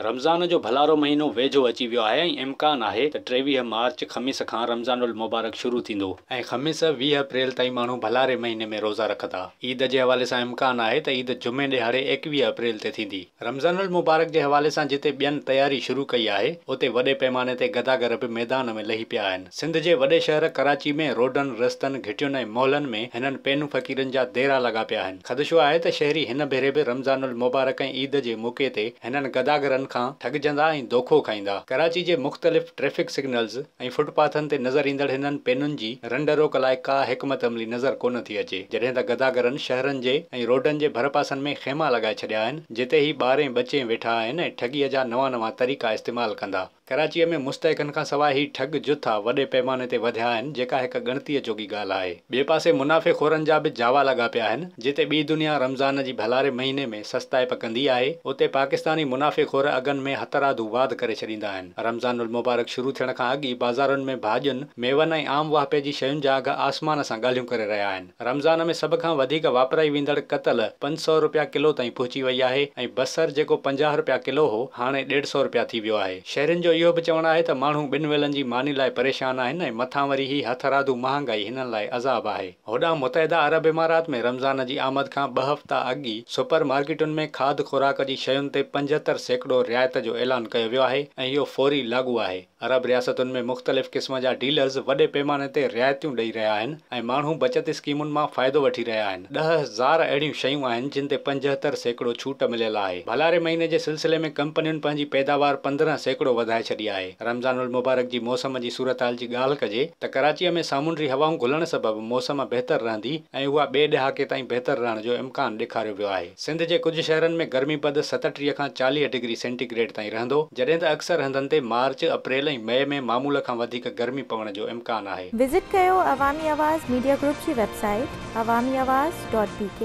رمضان جو ڀلارو مهينو ويجهو اچي ويو آهي ۽ امڪان آهي ته 23 مارچ خميس کان رمضان المبارڪ شروع ٿيندو ۽ خميس 20 اپريل تائين ماڻهو ڀلاري مهيني ۾ روزا رکندا. عيد جي حوالي سان امڪان آهي ته عيد جمعي ڏهاڙي 21 اپريل تي ٿيندي. رمضان المبارڪ جي حوالي سان جتي ٻين تياري شروع ڪئي آهي اتي وڏي پئماني تي گداگر به ميدان ۾ لهي پيا آهن. سنڌ جي وڏي شهر ڪراچي ۾ روڊن، رستن، گهٽين ۽ محلن ۾ هنن پينو فقيرن جا ديرا لڳا پيا آهن. خدشو آهي ته شهري هن ڀيري به رمضان المبارڪ ۽ عيد جي موقعي تي هنن گداگرن کان ٺڳجندا ۽ دوکو کائيندا. ڪراچي جي مختلف ٽريفڪ سگنلز ۽ فٽ پاٿن تي نظر ايندڙ هنن پينن جي رنڊ روڪ لاء ڪا حڪمت عملي نظر ڪونه ٿي اچي. جڏهن ته گداگرن شهرن جي ۽ روڊن جي ڀرپاسن ۾ خيما لڳائي ڇڏيا آهن، جتي هي ٻارين ٻچين ويٺا آهن ۽ ٺڳيء جا نوان نوان طريقا استعمال ڪندا. ڪراچيء ۾ مستحقن کان سواء هي ٺڳ جٿا وڏي پئماني تي وڌيا آهن، جيڪا هڪ ڳڻتيء جوڳي ڳالهه آهي. ٻئي پاسي منافعي خورن جا به جاوا لڳا پيا آهن، جتي ٻي دنيا رمضان جي ڀلاري مهيني ۾ سستائپ ڪندي آهي، اتي پاڪستاني منافعي خور اگهن ۾ هٿرادو واڌ ڪري ڇڏيندا آهن. رمضان المبارڪ شروع ٿيڻ کان اڳ ئي بازارن ۾ ڀاڄين، ميون ۽ عام واهپي جي شين جا اگهه آسمان سان ڳالهيون ڪري رهيا آهن. رمضان ۾ سڀ کان وڌيڪ واپرائي ويندڙ ڪتل 500 رپيا ڪلو تائين پهچي وئي آهي ۽ بصر جيڪو 50 رپيا ڪلو هو هاڻي ڏيڍ سئو رپيا ٿي ويو آهي. شهرين جو اهو به چوڻ آهي ته ماڻهو ٻن ويلن جي ماني لاء پريشان آهن ۽ مٿان وري هي هٿرادو مهانگائي هنن لاء عذاب آهي. هوڏانهن متحده عرب امارات ۾ رمضان جي آمد کان ٻه هفتا اڳ ئي سپر مارڪيٽن ۾ کاڌ خوراڪ جي شين تي 75% رعايت جو اعلان ڪيو ويو آهي ۽ اهو فوري لاڳو آهي. عرب رياستن ۾ مختلف قسم جا ڊيلرز وڏي پيماني تي رعايتون ڏئي رهيا آهن ۽ ماڻهو بچت اسڪيمن مان فائدو وٺي رهيا آهن. 10,000 اهڙيون شيون آهن جن تي 75% ڇوٽ مليل آهي. ڀلاري مهيني جي سلسلي ۾ ڪمپنين پنهنجي پيداوار 15% وڌائي ڇڏي آهي. رمضان المبارڪ جي موسم جي صورتحال جي ڳالهه ڪجي ته ڪراچيء ۾ سامونڊي هوائون گهلڻ سبب موسم بهتر رهندي ۽ اها ٻئي ڏهاڪي تائين بهتر رهڻ جو امڪان ڏيکاريو ويو آهي. سنڌ جي ڪجهه شهرن ۾ گرمي پد 37 کان 40 ڊگري سينٽي گريڊ تائين رهندو، جڏهن ته اڪثر هنڌن تي مارچ، اپريل ۽ مئي ۾ معمول کان وڌيڪ گرمي پوڻ جو امڪان آهي. وزٽ ڪيو عوامي آواز ميڊيا گروپ جي website Awami Awaz dot B K.